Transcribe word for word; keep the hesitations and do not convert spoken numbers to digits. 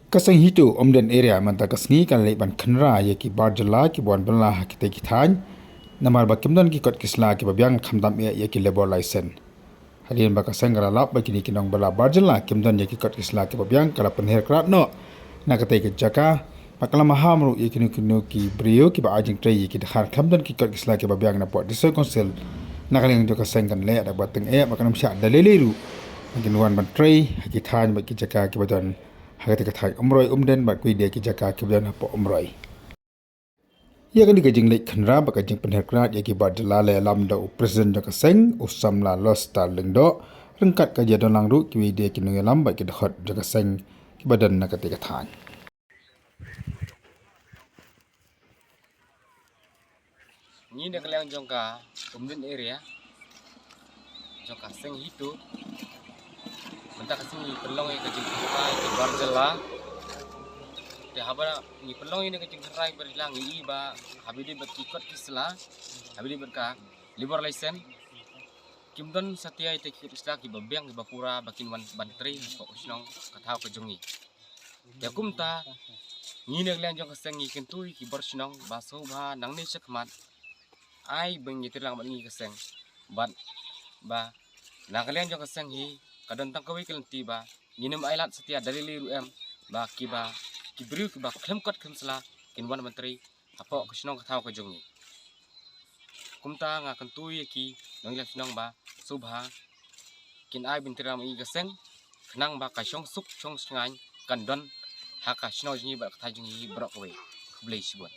Ka seng HITO Umden area mynta ka sngi ka la leit ban khynra ïa ki bar jylla kiba wan bylla ha kitei ki thaiñ, namar ba kim don ki kot ki sla kiba biang khamtam eh ïa ki labour license. Hadien ba ka seng ka la lap ba kine ki nongbylla bar jylla kim don ïa ki kot ki sla kiba biang, ka la pynher krad noh na katei ka jaka, ba ka la maham ruh ïa kino kino ki briew kiba ai jingtrei ïa ki dkhar khlem don ki kot ki sla kiba biang napoh District Council. Na ka liang jong ka seng kan leh da kaba tyngeh ba kan ym shah da lei lei ruh ba kin wan ban trei ha ki thaiñ bad ki jaka kiba don ha katei ka thaiñ Umroi Umden bad kiwei de ki jaka kiba don hapoh Umroi. Ïa kane ka jingleit khynra bad ka jingpynher krad ïa ki bar jylla la ïalam da u President jong ka seng, u samla Lostar Lyngdoh, ryngkat ka ïadon lang ruh kiwei de ki nongïalam bad ki dkhot jong ka seng kiba don na katei ka thaiñ. Ngi na ka liang jong ka Umden area jong ka seng HITO, mynta ka sngi ngi pynlong ïa ka jingkhynra ïa ki bar jylla. Te haba ngi pynlong ïa ka jingkhynra ïa ki bar jylla ngi i ba haba ïadei bad ki kot ki sla, haba ïadei bad ka labour license, kim don satia ïa ki kot ki sla kiba biang kiba pura ba kin wan ban trei hapoh ka shnong ka thaw ka jong ngi. Te kumta ngi na ka liang jong ka seng ngi kyntu ïa ki bor shnong ba sngewbha nangne shakhmat ai ba ngi trei lang bad ngi ka seng, bad ba na ka liang jong ka seng hi ka don tang kawei ka lynti ba ngin ym ailad satia da lei lei ruh em ba kiba, ki briew kiba khlem kot khlem sla kin wan ban trei hapoh ka shnong ka thaw ka jong ngi. Kumta nga kyntu ïa ki nongïalam shnong ba sngewbha kin ai ban trei lang bad ngi ka seng, khnang ba ka shongsuk shongshngaiñ kan don ha ka shnong jong ngi bad ka thaiñ jong ngi baroh kawei. Khublei shibun.